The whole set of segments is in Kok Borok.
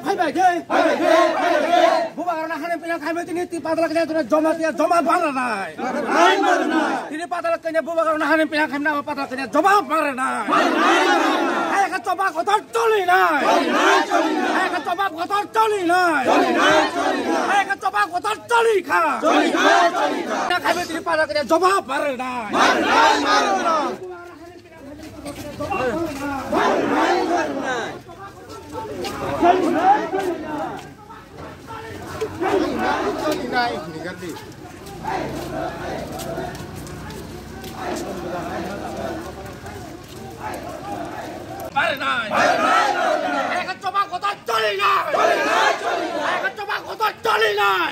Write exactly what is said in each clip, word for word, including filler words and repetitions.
Phaibai de, phaibai de, phaibai de. Bubagrano hani pinang khaima tini ti padal kanya joma tiya joma barnai. Tini padal kanya bubagrano hani pinang khaima padal kanya joma barnai. Hai ka joma kotor choli nai. Hai ka joma kotor choli nai. Hai ka joma kotor choli kha. Khaima tini padal kanya joma barnai. Eka choba kota choli nai. Eka choba kota choli nai.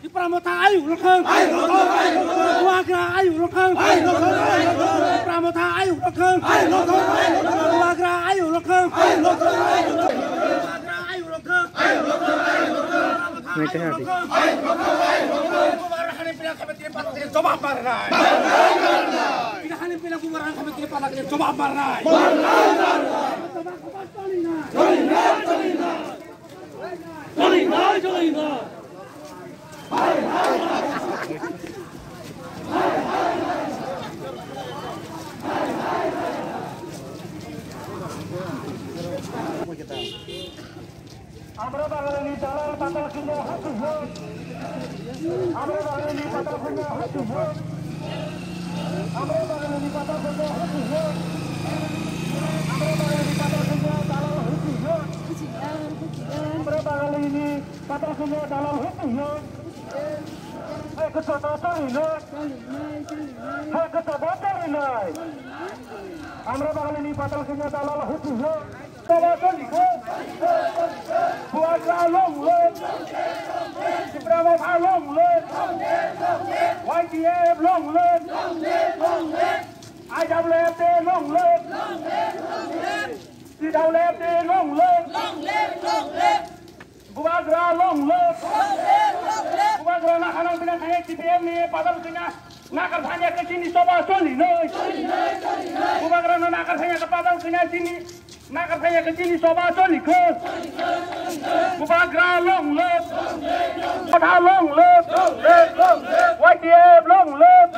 Tipra Motha ayuk rwkhwng. Bubagra ayuk rwkhwng. Tipra Motha ayuk rwkhwng. Bubagra ayuk rwkhwng. Bubagra ayuk rwkhwng. Bubagra hani pila khabe tini patak kanya jawab barnai. Pila hani pila bubagra khabe tini patak kanya jawab barnai. Choli nai, choli nai. Amra Bagalini dalal patal kanya hati hoi. Amra Bagalini patal kanya hati hoi. Amra Bagalini patal kanya hati hoi. Amra Bagalini patal kanya dalal hati hoi. Amra Bagalini patal kanya dalal hati hoi. Hai kota tali nai. Hai kota tali nai. Amra Bagalini patal kanya dalal hati hoi. Choba choli kha. Bubagra long live. Tipra Motha long live. Y T F long live. I W F T long live. T W F T long live. Bubagra long live. Bubagrano hanang pinang khainai T P F ni padal kanya nakar phanya khe chini choba choli nai. Bubagrano nakar phanya khe padal kanya chini nakar phanya khe chini choba choli kha. Bubagra long live. Motha long live. Y T F long live.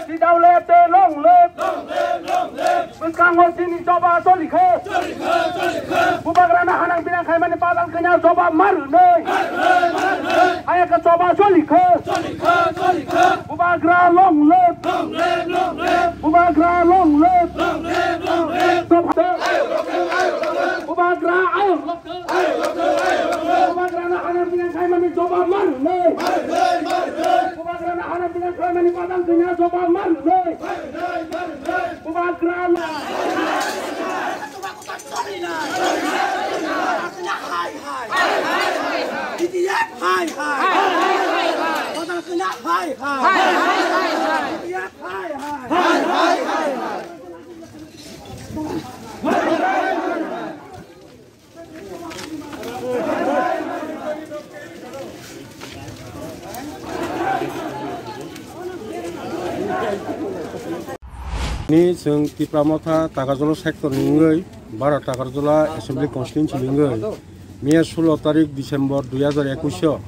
T W F T long live. Bwskango chini choba choli kha. Bubagrano hanang pinang khaimani padal kanya jawab ma rwnai. Hai khe choba choli kha. Bubagra long live. Bubagra long live. Bubagra ayuk. Bubagrano hanang pinang khaimani jawab ma rwnai. Bubagrano hanang pinang khaimani padal kanya jawab ma rwnai. Bubagra long. Hai, hai. B D F, hai, hai. Hai, hai, hai. B D F, hai, hai. Ni chwng Tipra Motha Takarjala sector ni wngwi, Bharat Takarjala Assembly Constituency ni wngwi, miya sulo tarik December dui hazar ekush o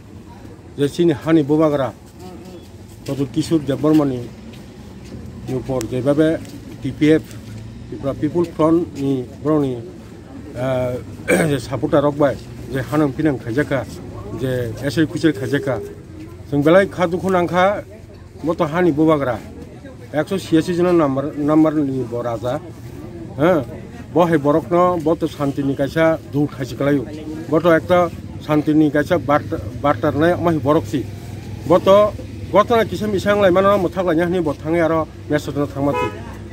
je chini hani bubagra Doctor Kishore Debbarma ni upor jebabe T P F, Tripura People Front ni borokni, ah, je supporter rok bai je hanang pinang khaijakha, je esai kuchel khaijakha, chwng belai kha dukhu nangkha. Bo to hani bubagra, ekso siyasi jona number, number ni bo raja. Heh, bo hai borokno bo to shanti ni kaisa dut khaisi kwlaio. Bo to ekta shanti ni kaisa bart-, bartar nai ma hai borok si. Bo to gotona kisa misa wng lai mano, mwthak lai ya hwnwi bo thangwi aro message no thangma twi.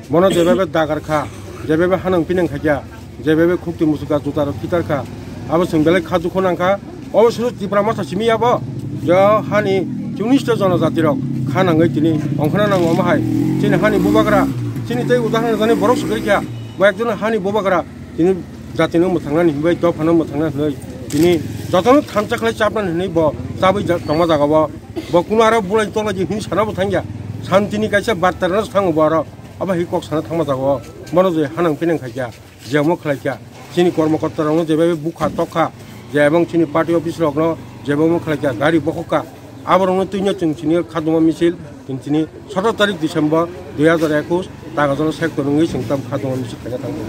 Bono jebebe dagar kha, jebebe hanang pinang khaikya, jebebe khukti musuka juta rok khitar kha. Abo chwng belai kha dukhu nangkha. Obo suru Tipra Motha simi ya bo. Jo hani chunista jonojati rok kha nangwi tini ongkhorna nango omo hai. Chini hani bubagra, chini tei udahoron jani borok swkirkha. Bo ekjon hani bubagra, tini jatino mwthangnani hinwi, dophano mwthangna hinwi, tini jotono thansa khlai chapnani hinwi bo chabwi ja-, tongma jaga o. Bo kuno aro bulai tonglaidi hinwi sana bo thangya. Santini kaisa barta rwna thango bo aro. Abo hai kok sana thangma jaga o. Bono je hanang pinang khaikya, je omo khlaikya. Chini kormokortarokno jebai bukha tokha, je ebong chini party office rokno jebamo khlaikha, gari bokhokha, aborokno twino chwng chini khaduma misil chwng chini sotoro tarik December dui hazar ekus Tagarjala sector wngwi chwng tam khaduma misil khaina thangkha.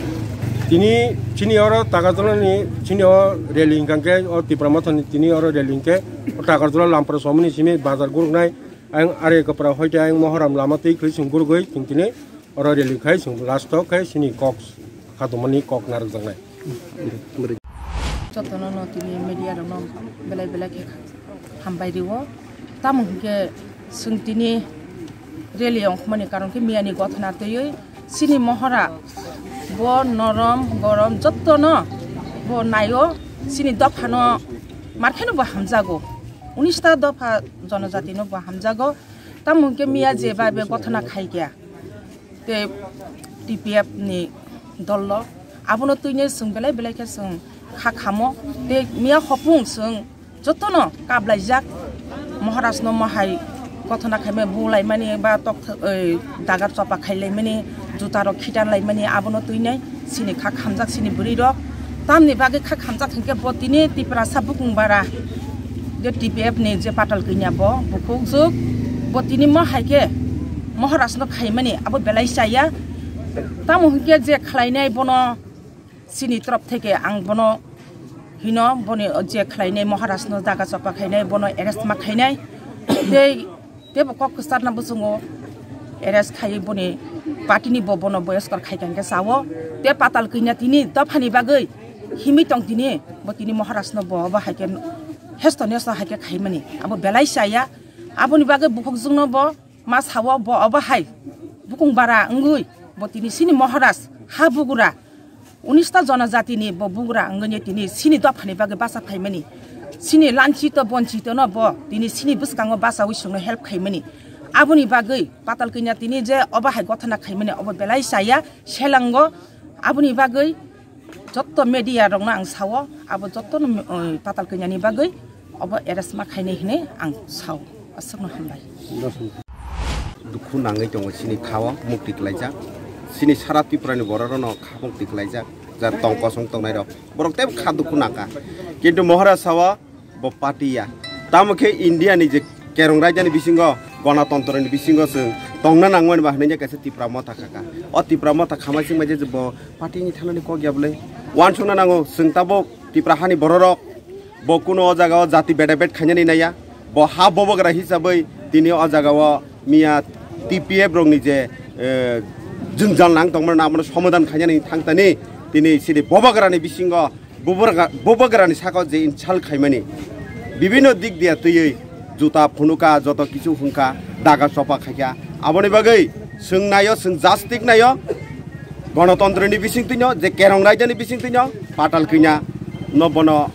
Tini chini oro Tagarjalani chini o rally hwnkha khe o Tipra Mothani tini oro rally hwnkhe o Tagarjala Lampra somoni simi bazar guruknai ayang are kopra hoite ayang Mohoram lama twi khli chwng gurugwi chwng tini oro rally khai chwng last o khai chini kok khadumani kok narwkjaknai. Jotono no tini media rokno belai belai khe hambai rio. Tamo hwnkhe chwng tini rally ongkhormani karon khe miyani gothona twiwi chini mohora bo norom gorom jotono bo naio, chini dophano markheno bo hamjago, unis ta dopha jonojatino bo hamjago. Tamo hwnkhe miya jeba be gothona khaikha. Tei T P F ni dol rok abono twino chwng belai belai khe chwng kha khamo. Tei miya hopung chwng jotono kablaijak, Maharaj no mohai gothona khaimani bulaimani ba tok dagar chopa khailaimani, juta rok khitan laimani abono twinai chini kha khamjak chini bwrwi rok. Tamni bagwi kha khamjak hinkhe bo tini Tiprasa bukung bara je T P F ni je patal kanya bo bukhuk juk, bo tini mo hai khe Maharaj no khaimani abo belai chaya. Tamo hinkhe je khlainai bono chini torop theke ang bono hino boni je khlainai Maharaj no daga chopa khainai bono arrest ma khainai. Tei Tebo kok kwcharna bwswngo arrest khai boni party ni bo bono boyoskor khai kha hwnkhe sao. Te patal kanya tini dophani bagwi himwi tong tini bo tini Maharaj no bo obo hai khe hesto nesto hai khe khaimani abo belai chaya. Aboni bagwi bukhukjwkno bo ma sao bo obo hai bukung bara wngwi bo tini chini Maharaj ha bugra Unis ta jonojatini bo bugra wngwi tini chini dophani bagwi bacha phaimani, chini lanchito bonchito no bo tini chini bwskango bachaui chwngno help khaimani. Aboni bagwi patal kanya tini je obo hai gothona khaimani obo belai chaya selango. Aboni bagwi jotto media rokno ang sao abo jotto no, eh, patal kanya ni bagwi obo arrest ma khainai hinwi ang sao. Aswkno hambai. Dukhu nangwi tongo chini khao mukti klaijak. Chini sara Tripura ni borok rokno kha mukti klaijak. Ja tong kosong tongnai rok. Borok tei kha dukhu nangkha. Kintu Maharaj sao bo party ya. Tamo khe India ni je kerong raida ni bisingo, gonotontro ni bisingo chwng tongna nangmani ba hwnwi kaisa Tipra motha khaka. O Tipra motha khamai singbai je bo party ni thanani kok ya bwle. Uansukna nango chwng tabuk Tipra hani bororok bo kuno o jaga o jati beda bet khainani naiya. Bo ha bobogra hisabwi tini o jaga o miya T P F rokni je, eh, jwngjal nang tongmani abono somadan khainani thangtani tini sini bobogra ni bisingo bobogra-, bobogra ni saka o je insult khaimani bibinno dik diya twiwi juta phunuka joto kichu hwnkha daga chopa khaikha aboni bagwi chwng naio chwng jastik naio. Gonotontro ni bising twino je kerong raida ni bising twino patal kanya no bono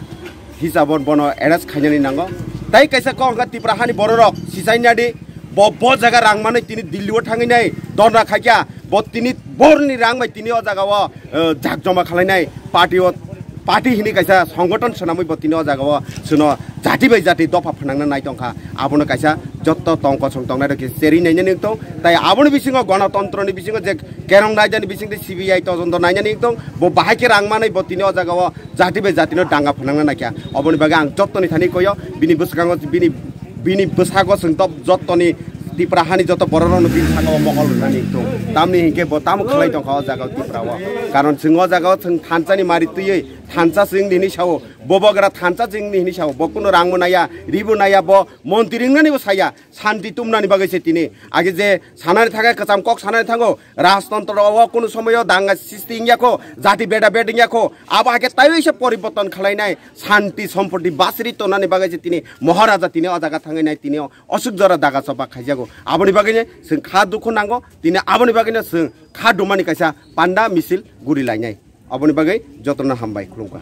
hisabo bono arrest khainani nango. Tai kaisa kok hwnkha Tipra hani bororok sichainadi bo, bo jaga rang manwi tini Delhi o thangwi nai dona khaikha bo tini borni rang bai tini o jaga o, eh, jak joma khalainai party o, party hini kaisa songothon swnamwi bo tini o jaga o chwno jati bai jati dopha phnangna nai tongkha. Abono kaisa jotto tong kosong tongnai rok khe cherwi nainani wngtong. Tai aboni bisingo gonotontro ni bisingo je kerong raida ni bisingtwi C B I todonto nainani wngtong. Bo bahai khe rang manwi bo tini o jaga o jati bai jatino danga phnangna naikha. Oboni bagwi ang jottoni thani koyo bini bwskango bini, bini bwsago chwng tok jottoni Tipra hani joto bororokno bini sakao mokol rwnani wngthung. Tamni hinkhe bo tamo khlai tongkha o jaga o Tipra o. Karon chwng o jaga o chwng thansani mari twiwi thansa chwng nini sao. Bobogra thansa chwng nini sao. Bo kuno rangbo naya, ribo naya, bo montri wngnani bo saya. Santi tumnani bagwi se tini. Age je sanani thangkhe kwcham kok sanani thango. Rajtontro o kunu somoyo danga sisti wngya kho, jati beda bed wngya kho. Abo hakhe taiwi se poriborton khlainai, santi sompoti basri tonani bagwi se tini Moharaja tini o jaga thangwi nai tini o osuk jora daga choba khaijago. Aboni bagwi ne chwng kha dukhu nango, tini aboni bagwi no chwng kha dumani kaisa panda misil guri lainai. Aboni bagwi jotono hambai khulumkha.